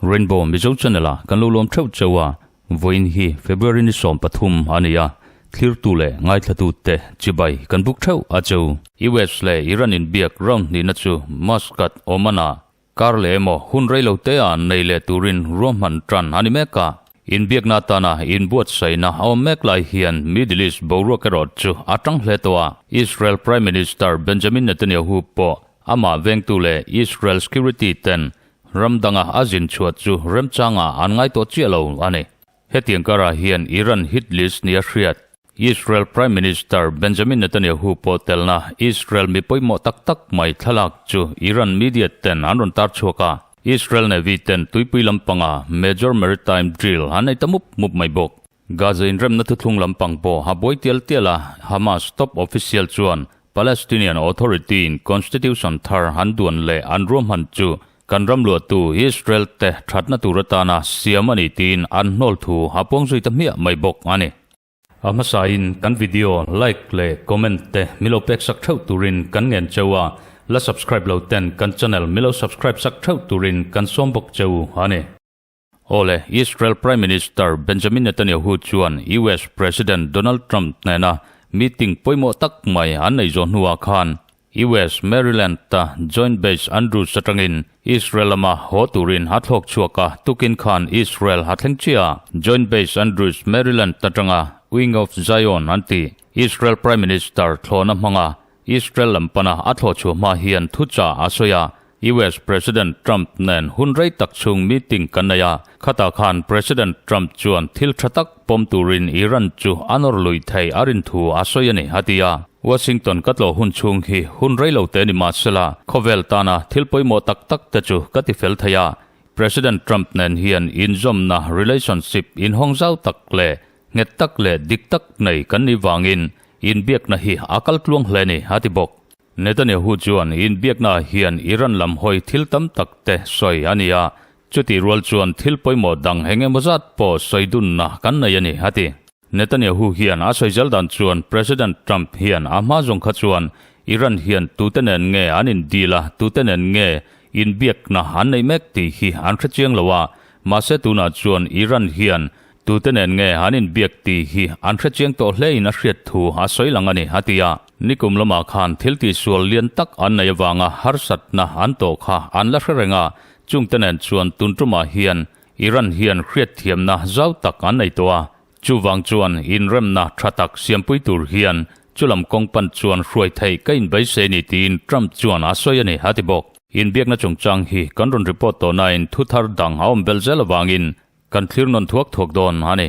Rainbow Mizo Channel ah kan lo lawm theuh cheu a, vawiin hi February ni 13 a ni a, thlirtu leh ngaithlatu te chibai kan buk theuh a cheu. US leh Iran inbiak round hnihna chu Muscat, Oman ah Kar leh emaw hun rei lo te ah nei leh turin ruahman tan a ni mek a. Inbiakna atana inbuatsaihna a awm mek lai hian Middle East boruak erawh chu a tang hle tawh a. Israel Prime Minister Benjamin Netanyahu pawh amah vengtu leh Israel security ten ram danga a zin chhuah chu remchangah an ngai tawh chiah lo a ni. Hetiang karah hian Iran hit list nia hriat Israel Prime Minister Benjamin Netanyahu pawh telna Israel mi pawimawh tak tak mai thlalak chu Iran media ten an rawn tar chhuak a. Israel Navy ten tuipui lampanga major maritime drill an nei ta mup mup mai bawk. Gaza inremna thuthlung lampang pawh a buai tial tial a, Hamas top official chuan Palestinian Authority in constitution thar an duan leh an ruahman chu Kan ram luahtu Israel te thatna tur atana siam a ni tiin an hnawl thu a puang zui ta hmiah mai bawk a ni. A hmasain kan video like leh comment te milo pek sak theuh turin kan ngen cheu a, la subscribe lo ten kan channel milo subscribe sak theuh turin kan sawm bawk cheu a ni. Awle, Israel Prime Minister Benjamin Netanyahu chuan US President Donald Trump hnena meeting pawimawh tak mai an nei zawh hnuah khan US Maryland ta Joint Base Andrews atangin Israel lama haw turin a thlawk chhuak a, tukin khan Israel a thleng chiah a. Joint Base Andrews, Maryland atanga Wing of Zion an ti. Israel Prime Minister thlawhna hmanga Israel lam pana a thlawh chhuah hma hian thuchah a sawi a, US President Trump nen hun rei tak chhung meeting kan nei a, khatah khan President Trump chuan thil tha tak pawm turin Iran chu a nawr lui thei a rin thu a sawi a ni, a ti a. Washington ka tlawh hun chhung hi hun rei lo te ni mah sela, khawvel tana thil pawimawh tak tak te chu ka ti fel thei a. President Trump nen hian inzawmna, relationship, inhawng zau tak leh nghet tak leh dik tak nei kan nih vangin inbiakna hi a kal tluang hle ni, a ti bawk. Netanyahu chuan inbiaknaah hian Iran lam hawi thil tam tak te sawi a ni a, chutih rual chuan thil pawimawh dang eng emaw zat pawh sawi dunna kan nei a ni, a ti. Netanyahu hian a sawi zel dan chuan President Trump hian a hma zawng kha chuan Iran hian tute nen nge an indeal a, tute nen nge inbiakna an neih mek tih hi an hre chiang lo a, mahse tunah chuan Iran hian Tute nen nge an inbiak tih hi an hrechiang tawh hle in a hriat thu a sawi lang a ni, a ti a. Nikum lamah khan thil tihsual lian tak an nei avanga harsatna an tawh kha an la hre reng a, chungte nen chuan tun tumah hian Iran hian hriatthiamna zau tak an nei tawh a, chuvang chuan inremna tha tak siampui tur hian chulam kawng pan chuan hruai theih ka inbeisei ni tiin Trump chuan a sawi a ni, a ti bawk. Inbiakna chungchang hi kan rawn report tawh nain thu thar dang a awm belh zel avangin Kan thlir nawn thuak thuak dawn a ni.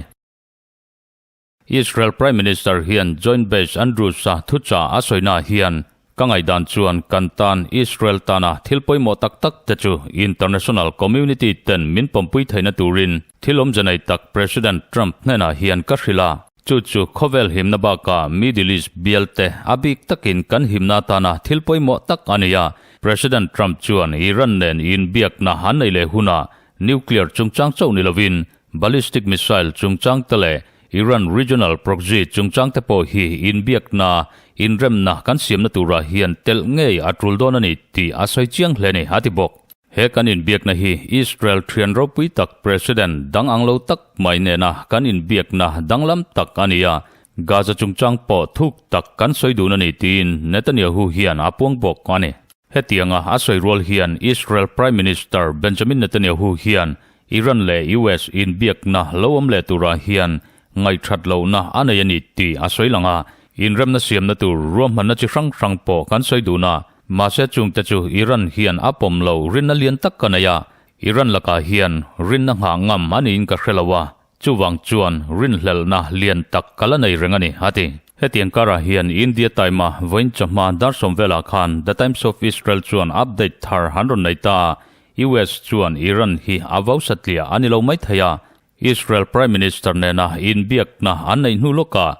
Israel Prime Minister hian Joint Base Andrews-a thuchah a sawinaah hian, Ka ngaihdan chuan kan tan Israel tana thil pawimawh tak tak te chu international community ten min pawmpui theihna turin thil awmze nei tak President Trump hnenah hian ka hrilh a. Chu chu khawvel himna bakah Middle East bial te a bik takin kan himna atana thil pawimawh tak a ni a. President Trump chuan Iran nen inbiakna an nei leh hunah Nuclear chungchang chauh ni lovin ballistic missile chungchang te leh Iran regional proxy chungchang te pawh hi inbiakna, inremna kan siamna turah hian telh ngei a tul dawn a ni tih a sawi chiang hle a ni, a ti bawk. He kan inbiakna hi Israel thian ropui tak President dang ang lo tak mai nena kan inbiakna danglam tak a ni a, Gaza chungchang pawh thuk tak kan sawi dun a ni tiin Netanyahu hian a puang bawk a ni. Hetianga a sawi rual hian Israel Prime Minister Benjamin Netanyahu hian Iran leh US inbiakna lo awm leh turah hian ngaihthat lohna a nei a ni tih a sawi lang a, inremna siamna tur ruahmanna chi hrang hrang pawh kan sawi dun a, mahse chungte chu Iran hian a pawm lo rinna lian tak ka nei a, Iran lakah hian rinna nghah ngam a niin ka hre lo a, Chuvang chuan rinhlelhna lian tak ka la nei reng a ni, a ti. Hetiang karah hian India Time-a vawiin chawhma dar sawm velah khan The Times of Israel chuan update thar an rawn nei ta a, US chuan Iran hi a vau satliah a ni lo mai thei a, Israel Prime Minister nena inbiakna an neih hnu lawkah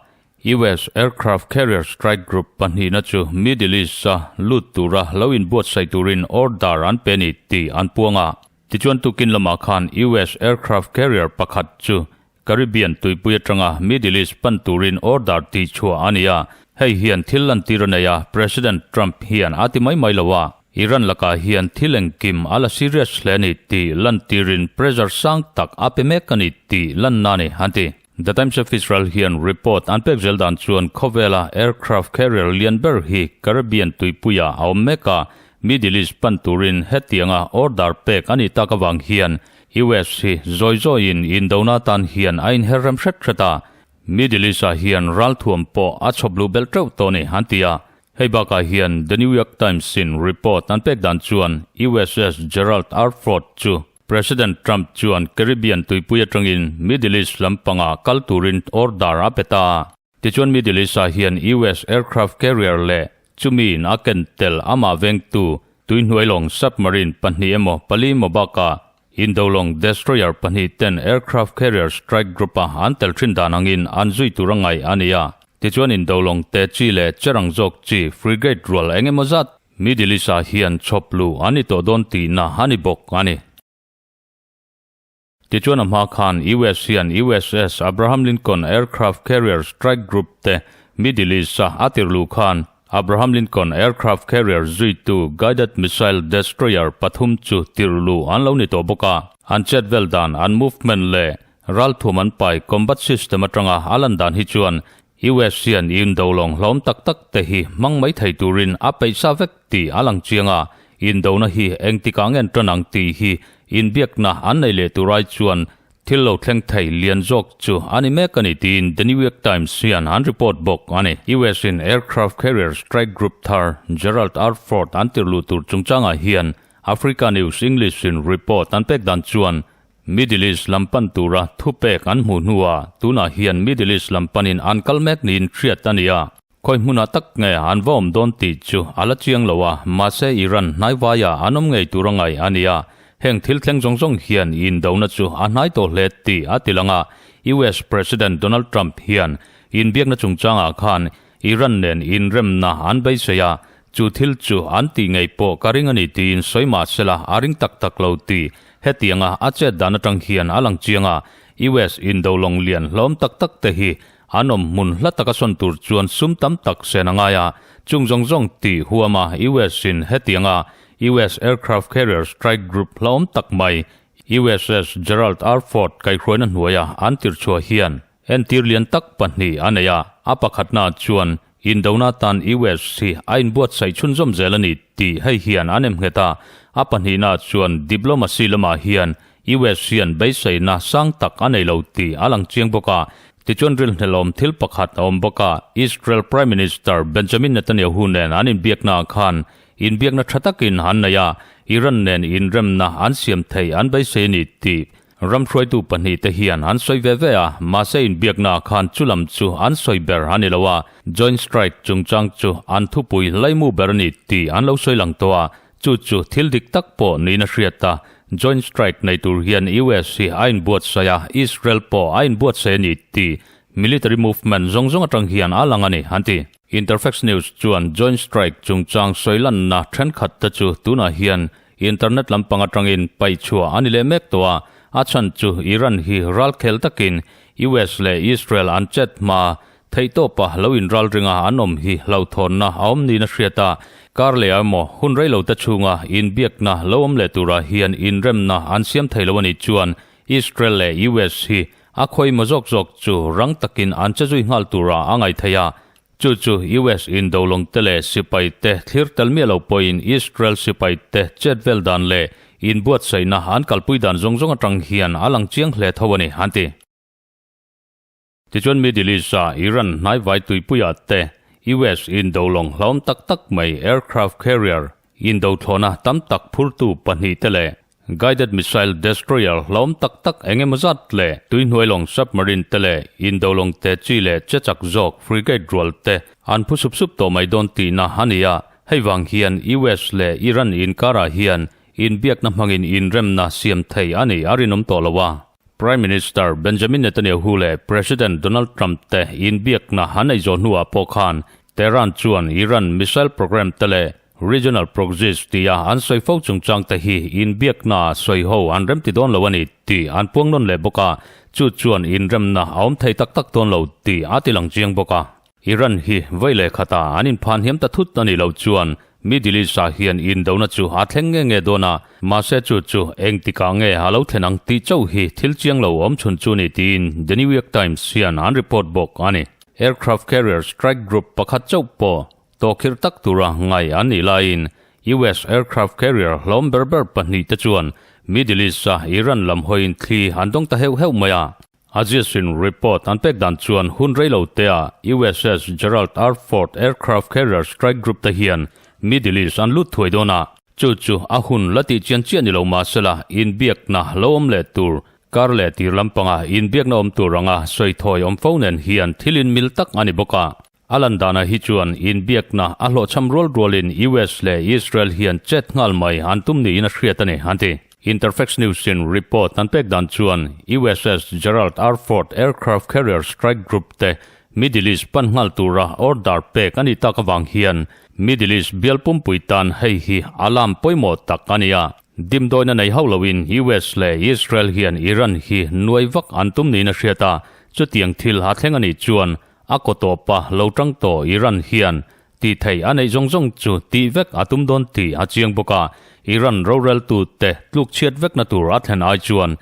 US aircraft carrier strike group pahnihna chu Middle East-a lut tura lo inbuatsaih turin order an pe a ni tih an puang a. Tichuan tukin lamah khan US aircraft carrier pakhat chu Caribbean tuipui atanga Middle East pan turin order tihchhuah a ni a, hei hian thil lantir a nei a, President Trump hian a ti mai mai lo a, Iran lakah hian thil engkim a la serious hle a ni tih lantirin pressure sang tak a pe mek a ni tih lanna a ni, an ti. The Times of Israel hian report an pek zel dan chuan khawvela aircraft carrier lian ber hi Caribbean tuipuiah a awm mek a, Middle East pan turin hetianga order pek a nih tak avang hian US hi zawi zawiin indona tan hian a inher rem hret hret a, Middle East-ah hian ralthuam pawh a chhawp luh belh teuh tawh a ni, an ti a. Hei bakah hian The New York Times-in report an pek dan chuan USS Gerald R. Ford chu President Trump chuan Caribbean tuipui atangin Middle East lampangah kal turin order a pe ta a. Tichuan Middle East-ah hian US aircraft carrier leh chumiin a ken tel amah vengtu tuihnuailawng submarine pahnih emaw pali emaw bakah Indolawng destroyer pahnih ten aircraft carrier strike group-a an tel thin dan angin an zui tur a ngaih a ni a. Tichuan Indolawng te chi leh cherang zawk chi frigate rual eng emaw zat Middle East-ah hian chhawp luh an ni tawh dawn tihna a ni bawk a ni. Tichuan a hma khan US hian USS Abraham Lincoln aircraft carrier strike group te Middle East-a a tirh luh khan Abraham Lincoln aircraft carrier zuitu guided missile destroyer pathum chu tirh luh an lo ni tawh bawk a. An chet vel dan, an movement leh ralthuam an pai combat system atanga a lan dan hi chuan US hian indo lawng hlawm tak tak te hi hmang mai thei turin a peih sa vek tih a lang chiang a. Indona hi engtikah nge an tan ang tih hi inbiakna an nei leh tur ai chuan Thil lo thleng thei lian zawk chu a ni mek a ni tiin The New York Times hian an report bawk a ni. US in aircraft carrier strike group thar Gerald R. Ford an tirh luh tur chungchangah hian Africa News English in report an pek dan chuan Middle East lam pan tura thupek an hmuh hnuah tunah hian Middle East lam panin an kal mek niin hriat a ni a. Khawi hmunah tak nge an va awm dawn tih chu a la chiang lo a, mahse Iran hnaivaiah an awm ngei tur a ngaih a ni a. Heng thil thleng zawng zawng hian indona chu a hnai tawh hle tih a ti lang a. US President Donald Trump hian inbiakna chungchangah khan Iran nen inremna an beisei a, chu thil chu an tih ngei pawh ka ring a ni tiin sawi mah sela a ring tak tak lo tih hetianga a chet dan atang hian a lang chiang a. US indo lawng lian hlawm tak tak te hi An awm hmun hla taka sawn tur chuan sum tam tak sen a ngai a, chung zawng zawng tih huama US in hetianga US aircraft carrier strike group hlauhawm tak mai USS Gerald R. Ford kaihhruaina hnuaia an tirchhuah hian entir lian tak pahnih a nei a, a pakhatna chuan Indona tan US hi a inbuatsaih chhunzawm zel a ni tih hei hian an emnghet a, a pahnihna chuan diplomacy lamah hian US hian beiseina sang tak a nei lo tih a lang chiang bawk a. Tichuan rilhnelawm thil pakhat a awm bawk a, Israel Prime Minister Benjamin Netanyahu nen an inbiaknaah khan inbiakna tha takin an nei a, Iran nen inremna an siam thei an beisei a ni tih Ram hruaitu pahnihte hian an sawi ve ve a, mahse inbiaknaah khan chu lam chu an sawi ber a ni lo a, Joint Strike chungchang chu an thupui laimu ber a ni tih an lo sawi lang tawh a, chu chu thil dik tak pawh niin a hriat a, Joint Strike nei tur hian US hi a inbuatsaih a, Israel pawh a inbuatsaih a ni tih military movement zawng zawng atang hian a lang a ni, an ti. Interfax News chuan Joint Strike chungchang sawi lanna thenkhat te chu tunah hian Internet lampang atangin paihchhuah a ni leh mek tawh a, a chhan chu Iran hi ralkhel takin US leh Israel an chet hma theihtawpa lo inral ringa an awm hi hlauhthawnna a awm niin a hriat a, kar leh ah emaw hun reilo te chhunga inbiakna lo awm leh turah hian inremna an siam thei lo a nih chuan Israel leh US hi a khawimaw zawk zawk chu rang takin an che zui nghal turah a ngaih theih a. Chu chu US indolawng te leh sipai te thlir tel miah lo pawhin Israel sipai te chet vel dan leh inbuatsaihna an kalpui dan zawng zawng atang hian a lang chiang hle tho a ni, an ti. Tichuan Middle East-a Iran hnaivai tuipuiah te US indolawng hlauhawm tak tak mai aircraft carrier indothlawhna tam tak phurtu pahnih te leh Guided missile destroyer hlawm tak tak eng emaw zat leh tuihnuailawng submarine te leh indolawng te chi leh che chak zawk frigate rual te an phu sup sup tawh mai dawn tihna a ni a. Hei vang hian US leh Iran inkarah hian inbiakna hmangin inremna siam thei a ni a rinawm tawh lo a. Prime Minister Benjamin Netanyahu leh President Donald Trump te inbiakna an ei zawh hnuah pawh khan Tehran chuan Iran missile program te leh Regional proxies tia an sawi fo chungchang te hi inbiakna sawi ho an remti dawn lo a ni tih an puang nawn leh bawk a. Chu chuan inremna a awm thei tak tak dawn lo tih a ti lang chiang bawk a. Iran hi vawi leh khata an inphan hiam ta thut a nih loh chuan Middle East-ah hian indona chu a thleng nge nge dawn a, mahse chu chu engtikah nge a lo thlen ang tih chauh hi thil chiang lo awm chhun chu ni tiin The New York Times hian an report bawk a ni. Aircraft carrier strike group pakhat chauh pawh tawhkhirh tak tura ngai an nih laiin US aircraft carrier hlawm ber ber pahnihte chuan Middle East-a Iran lam hawiin thli an dawng ta heuh heuh mai a. Aziz-in report an pek dan chuan hun rei lo tea USS Gerald R. Ford aircraft carrier strike group te hian Middle East an lut thuai dawn a, chu chu a hun la tih chian chiah ni lo mahsela inbiakna lo awm leh tur kar leh tir lampanga inbiakna awm tur anga sawi thawi awm fo nen hian thil inmil tak a ni bawk a. A lan danah hi chuan inbiakna a hlawhchham rual rualin US leh Israel hian chet nghal mai an tum niin a hriat a ni, an ti. Interfax News-in report an pek dan chuan USS Gerald R. Ford aircraft carrier strike group te Middle East pan nghal tura order pek a nih tak avang hian Middle East bial pumpui tan hei hi alarm pawimawh tak a ni a. Dimdawina nei hauh loin US leh Israel hian Iran hi nuai vak an tum niin a hriat a, chutiang thil a thleng a nih chuan A kaw tawpa lo tang tawh Iran hian tih theih a neih zawng zawng chu tih vek a tum dawn tih a chiang bawk a, Iran roreltute tluk chhiat vekna tur a thlen ai chuan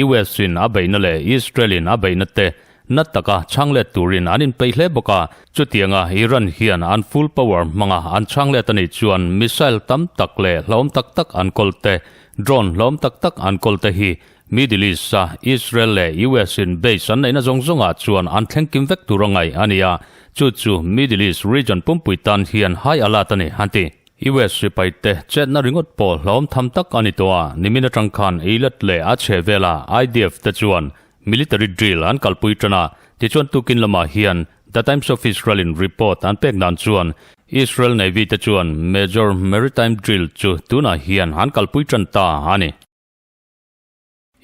US in a beihna leh Israel in a beihna te na taka chhang let turin an inpeih hle bawk a, chutianga Iran hian an full power hmanga an chhang let a nih chuan missile tam tak leh hlauhawm tak tak an kawl te, drone hlauhawm tak tak an kawl te hi Middle East-a Israel leh US in base an neihna zawng zawngah chuan an thleng kim vek tur a ngaih a ni a, chu chu Middle East region pumpui tan hian high alert a ni, an ti. US sipaite chetna ringawt pawh hlawm tham tak a ni tawh a, nimin atang khan Eilat leh a chhe vela IDF te chuan military drill an kalpui tan a, tichuan tukin lamah hian The Times of Israel in report an pek dan chuan Israel Navy te chuan major maritime drill chu tunah hian an kalpui tan ta a ni.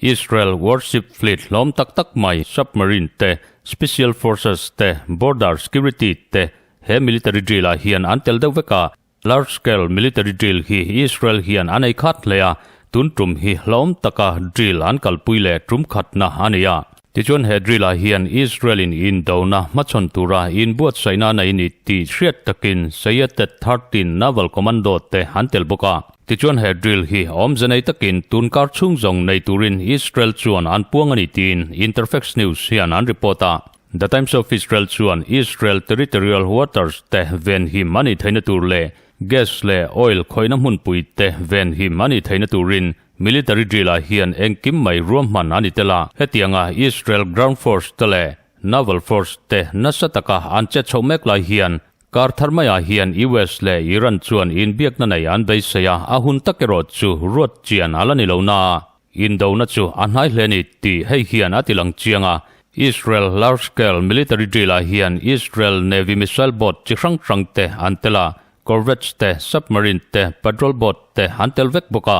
Israel warship fleet hlawm tak tak mai submarine te, special forces te, border security te he military drill ah hian an tel deuh vek a. Large scale military drill hi Israel hian an ei khat hle a, tun tum hi hlawm taka drill an kalpui leh tum khatna a ni a. Tichuan he drill ah hian Israel in indona hmachhawn tura inbuatsaihna a nei ni tih hriat takin Sayatet 13 Naval Commando te an tel bawk a. Tichuan he drill hi awmze nei takin tun kar chhung zawng nei turin Israel chuan an puang a ni tiin Interfax News hian an report a. The Times of Israel chuan Israel territorial waters te venhim a nih theihna tur leh gas leh oil khawihna hmunpui te venhim a nih theihna turin military drill ah hian engkim mai ruahman a ni tel a. Hetianga Israel ground force te leh naval force te nasa taka an che chhoh mek lai hian Kar thar maiah hian US leh Iran chuan inbiakna nei an beisei a, a hun tak erawh chu ruat chian a la ni lo na. Indona chu a hnai hle ni tih hei hian a ti lang chiang a. Israel large scale military drill ah hian Israel Navy missile boat chi hrang hrang te an tel a, corvettes te, submarine te, patrol boat te an tel vek bawk a.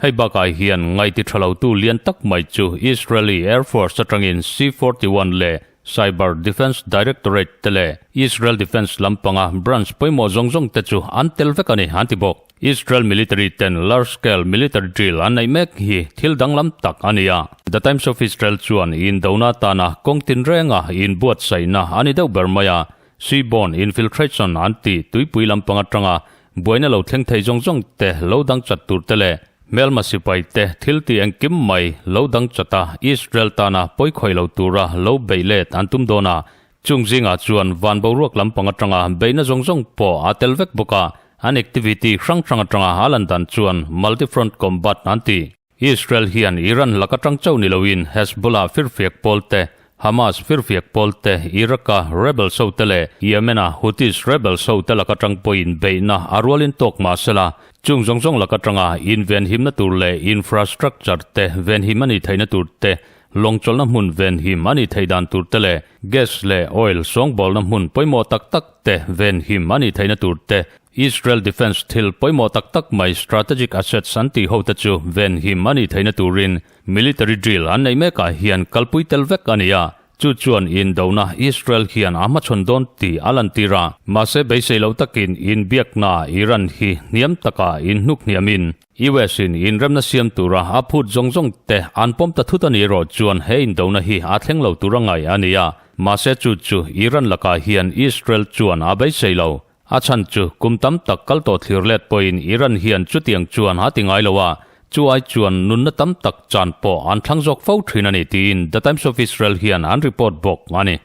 Hei bakah hian ngaiti tha lotu lian tak mai chu Israeli Air Force atangin C-41 leh Cyber Defence Directorate te leh Israel Defence lampanga branch pawimawh zawng zawng te chu an tel vek a ni, an ti bawk. Israel military ten large scale military drill an neih mek hi thil danglam tak a ni a. The Times of Israel chuan indona tana kawng tinrenga inbuatsaihna a ni deuh ber mai a, Seaborne infiltration an tih tuipui lampang atanga buaina lo thleng thei zawng zawng te lo dang chat tur te leh hmelma sipai te thil tih engkim mai lo dang chat a Israel tana pawikhawih lo tura lo beih let an tum dawn a, chung zingah chuan van boruak lampang atanga beihna zawng zawng pawh a tel vek bawk a, an activity hrang hrang atanga a lan dan chuan multi-front combat an ti. Israel hian Iran laka tang chauh ni loin Hezbollah firfiak pawl te, Hamas firfiak pawl te, Iraq-a rebels ho te leh Yemen-a Houthis rebels ho te laka tang pawhin beihna a rualin tawk mah sela, chung zawng zawng laka tanga invenhimna tur leh infrastructure te venhim a nih theihna tur te, lawngchawlhna hmun venhim a nih theih dan tur te leh gas leh oil sawngbawlna hmun pawimawh tak tak te venhim a nih theihna tur te Israel Defence thil pawimawh tak tak mai strategic assets an tih hote chu venhim a nih theihna turin military drill an neih mekah hian kalpui tel vek a ni a. Chu chuan indona Israel hian a hmachhawn dawn tih a lantir a. Mahse beisei lo takin inbiakna Iran hi hniam taka inhnuk hniamin US in inremna siam tura a phut zawng zawng te an pawm ta thut a nih erawh chuan he indona hi a thleng lo tura ngaih a ni a. Mahse chu chu Iran lakah hian Israel chuan a beisei lo. A chhan chu kum tam tak kal tawh thlir let pawhin Iran hian chutiang chuan a ti ngai lo a, chu ai chuan nunna tam tak chan pawh an thlang zawk fo thin a ni tiin The Times of Israel hian an report bawk a ni.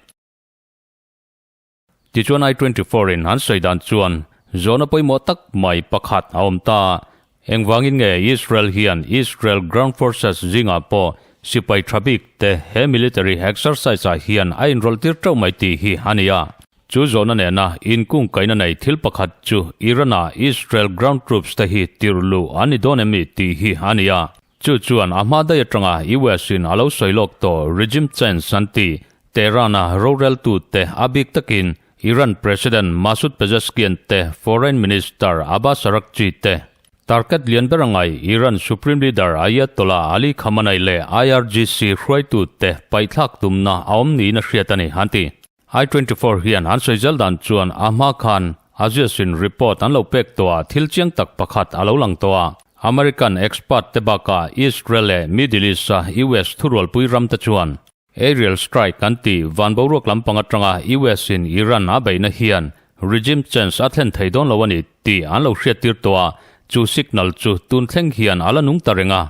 Tichuan I 24 in an sawi dan chuan zawhna pawimawh tak mai pakhat a awm ta. Engvangin nge Israel hian Israel Ground Forces zingah pawh sipai tha bik te he military exercise ah hian a inrawlh tir teuh mai tih hi a ni a. Chu zawhna nena inkungkaihna nei thil pakhat chu Iran-a Israel ground troops te hi tirh luh an ni dawn em ni tih hi a ni a. Chu chuan a hma daih atanga US in a lo sawi lawk tawh regime change an ti Tehran-a roreltute a bik takin Iran President Masoud Pezeshkian te Foreign Minister Abbas Araghchi te target lian ber a ngai Iran Supreme Leader Ayatollah Ali Khamenei leh IRGC hruaitute paihthlak tumna a awm niin a hriat a ni an ti. I 24 hian an sawi zel dan chuan a hma khan Aziz in report an lo pek tawh a thil chiang tak pakhat a lo lang tawh a. American expert te bakah Israel leh Middle East a US thurualpui ram te chuan aerial strike an tih van boruak lampang atanga US in Iran a beihna hian regime change a thlen thei dawn lo a ni tih an lo hriattir tawh a, chu signal chu tun thleng hian a la nung ta reng a.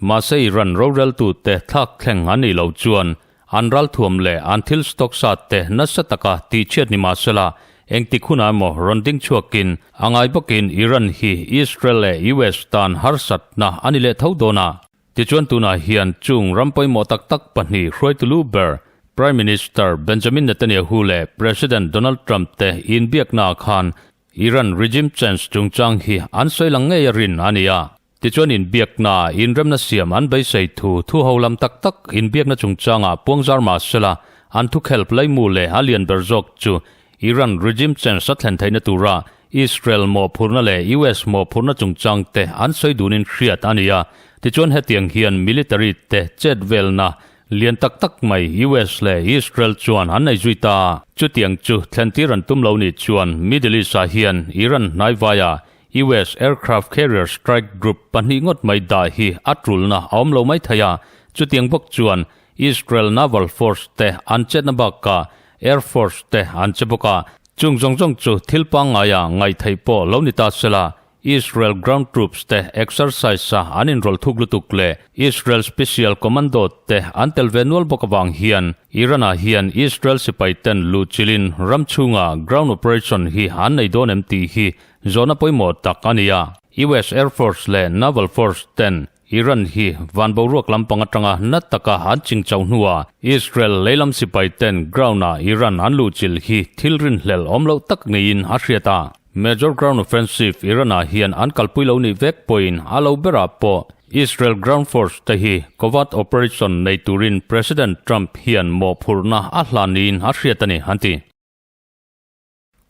Mahse Iran roreltute thlak thleng an nih loh chuan an ralthuam leh an thil stock sat te nasa taka tihchhiat ni mahsela engtik hunah emaw rawn ding chhuakin a ngai bawkin Iran hi Israel leh US tan harsatna a ni leh tho dawn a. Tichuan tunah hian chung ram pawimawh tak tak pahnih hruaitu lu ber Prime Minister Benjamin Netanyahu leh President Donald Trump te inbiaknaah khan Iran regime change chungchang hi an sawi lang ngei a rin a ni a. Tichuan inbiakna, inremna siam an beisei thu thu ho lam tak tak inbiakna chungchangah puangzar mah sela an thu khelp laimu leh a lian ber zawk chu Iran regime change a thlen theihna tura Israel mawhphurhna leh US mawhphurhna chungchang te an sawi dunin hriat a ni a. Tichuan hetiang hian military te chet velna lian tak tak mai US leh Israel chuan an nei zui ta a. Chutiang chu thlentir an tum lo nih chuan Middle East-ah hian Iran hnaivaia US Aircraft Carrier Strike Group pahnih ngawt mai dah hi a tulna a awm lo mai thei a, chutiang bawk chuan Israel Naval Force te an chetna bakah Air Force te an che bawk a, chung zawng zawng chu thil pangngaia ngaihtheih pawh lo ni ta sela, Israel Ground Troops te exercise a an inrawlh thuk lutuk leh Israel Special Commando te an tel ve nual bawk avang hian Iran-ah hian Israel sipai ten luhchilhin ram chhunga ground operation hi an nei dawn em tih hi Zawhna pawimawh tak a ni a, US Air Force leh Naval Force ten Iran hi van boruak lampang atanga na taka an ching chauh hnuah Israel leilam sipai ten ground-ah Iran an luhchilh hi thil rinhlelh awm loh tak niin a hriat a. Major ground offensive Iran-ah hian an kalpui lo nih vek pawhin a lo berah pawh Israel Ground Force te hi covert operation nei turin President Trump hian mawhphurhna a hlan niin a hriat a ni, an ti.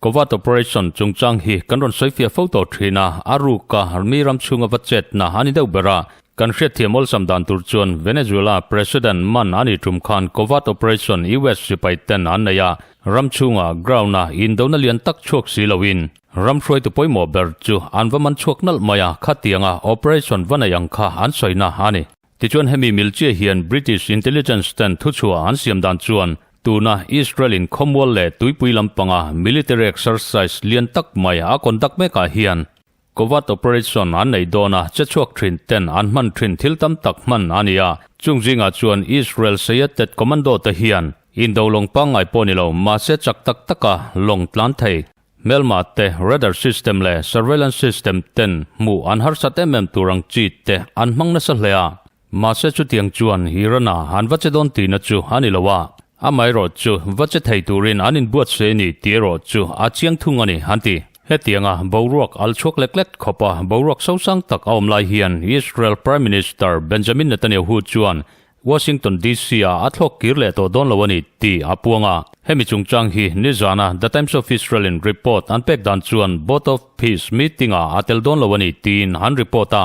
Covert operation chungchang hi kan rawn sawifiah fo tawh thin a, a ruka mi ram chhunga va chetna a ni deuh ber a. Kan hriatthiam awlsam dan tur chuan Venezuela President man a nih tum khan covert operation US sipai ten an nei a, ram chhunga ground a indona lian tak chhuak si loin ram hruaitu pawimawh ber chu an va man chhuak nalh mai a, khatianga operation va nei ang kha an sawina a ni. Tichuan hemi milchia hian British intelligence ten thuchhuah an siam dan chuan tuna Israel in khawmual leh tuipui lampanga military exercise lian tak mai a conduct mekah hian covert operation an nei dawn a, che chhuak thin ten an hman thin thil tam tak hman a ni a, chung zingah chuan Israel Sayatet Commando te hian indo lawng pangngai pawh ni lo mahse chak tak taka lawng tlan thei Hmelma te radar system leh surveillance system ten hmuh an harsat em em tur ang chi te an hmang nasa hle a. Mahse chutiang chuan Iran-a an va che dawn tihna chu a ni lo a, amaherawh chu va che thei turin an inbuatsaih a ni tih erawh chu a chiang thung a ni, an ti. Hetianga boruak al chhuak lek lek khawpa boruak sosang tak a awm lai hian Israel Prime Minister Benjamin Netanyahu chuan Washington DC ah a thlawk kir leh tawh dawn lo a ni tih a puang a. Hemi chungchang hi nizana The Times of Israel in report an pek dan chuan Board of Peace meeting ah a tel dawn lo a ni tiin an report a.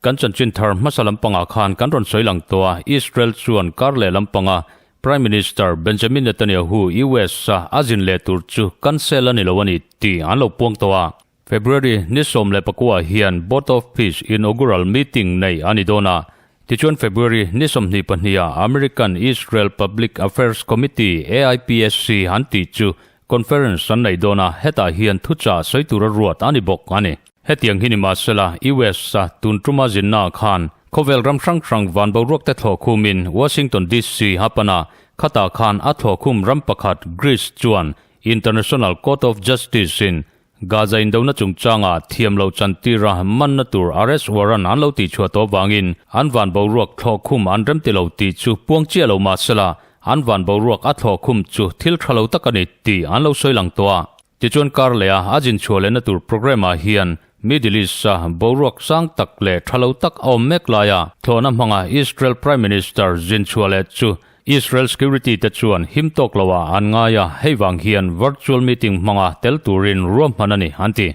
Kan chanchin thar hmasa lampangah khan kan rawn sawi lang tawh a, Israel chuan kar leh lampanga Prime Minister Benjamin Netanyahu US a a zin leh tur chu cancel a ni lo a ni tih an lo puang tawh a. February ni 19 hian Board of Peace inaugural meeting nei a ni dawn a. Tichuan February ni 22 ah American Israel Public Affairs Committee, AIPAC, an tih chu conference an nei dawn a, hetah hian thuchah sawi tura ruat a ni bawk a ni. Hetiang hi ni mahsela US a tun tuma zinna ah khan khawvel ram hrang hrang van boruak te thlawh khumin Washington DC a pan a, khatah khan a thlawh khum ram pakhat Greece chuan International Court of Justice in Gaza indona chungchanga thiam lo chantira manna tur arrest warrant an lo tihchhuah tawh vangin an van boruak thlawh khum an rem ti lo tih chu puang chiah lo mahsela an van boruak a thlawh khum chu thil tha lo tak a ni tih an lo sawi lang tawh a. Tichuan kar leh a a zin chhuah lehna tur programme ah hian Middle East a boruak sang tak leh tha lo tak a awm mek laia thlawhna hmanga Israel Prime Minister zin chhuah leh chu Israel security te chuan him tawk lo ah an ngai a, hei vang hian virtual meeting hmanga tel turin ruahman a ni, an ti.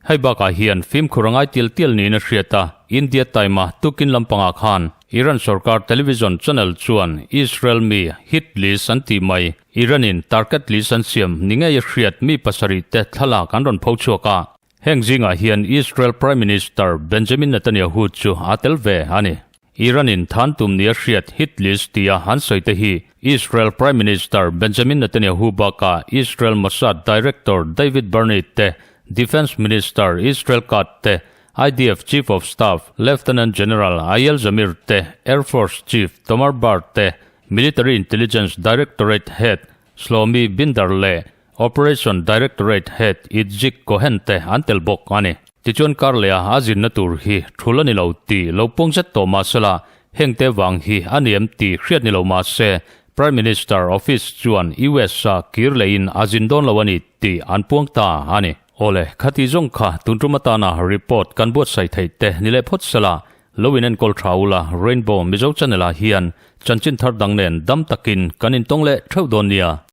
Hei bakah hian fimkhur a ngai tial tial niin a hriat a, India Time-a tukin lampangah khan Iran sorkar television channel chuan Israel mi hit list an tih mai, Iran-in target list an siam ni ngei a hriat mi pasarih te thlalak an rawn pho chhuak a. Heng zingah hian Israel Prime Minister Benjamin Netanyahu chu a tel ve a ni. Iran-in than tum nia hriat hit list tia an sawi te hi Israel Prime Minister Benjamin Netanyahu bakah Israel Mossad Director David Barnea te, Defence Minister Israel Katz te, IDF Chief of Staff Lieutenant General Eyal Zamir te, Air Force Chief Tomer Bar te, Military Intelligence Directorate Head Shlomi Binder leh Operation Directorate Head Itzik Cohen te an tel bawk a ni. Tichuan kar leh a a zinna tur hi thul a ni lo tih lo pawng zet tawh mah sela, hengte vang hi a ni em tih hriat ni lo mah se, Prime Minister Office chuan US a kir lehin a zin dawn lo a ni tih an puang ta a ni. Awle, khati zawng kha tun tum atana report kan buatsaih theih te ni leh phawt sela, lo in enkawl tha ula Rainbow Mizo Channel ah hian chanchin thar dang nen dam takin kan intawng leh theuh dawn nia.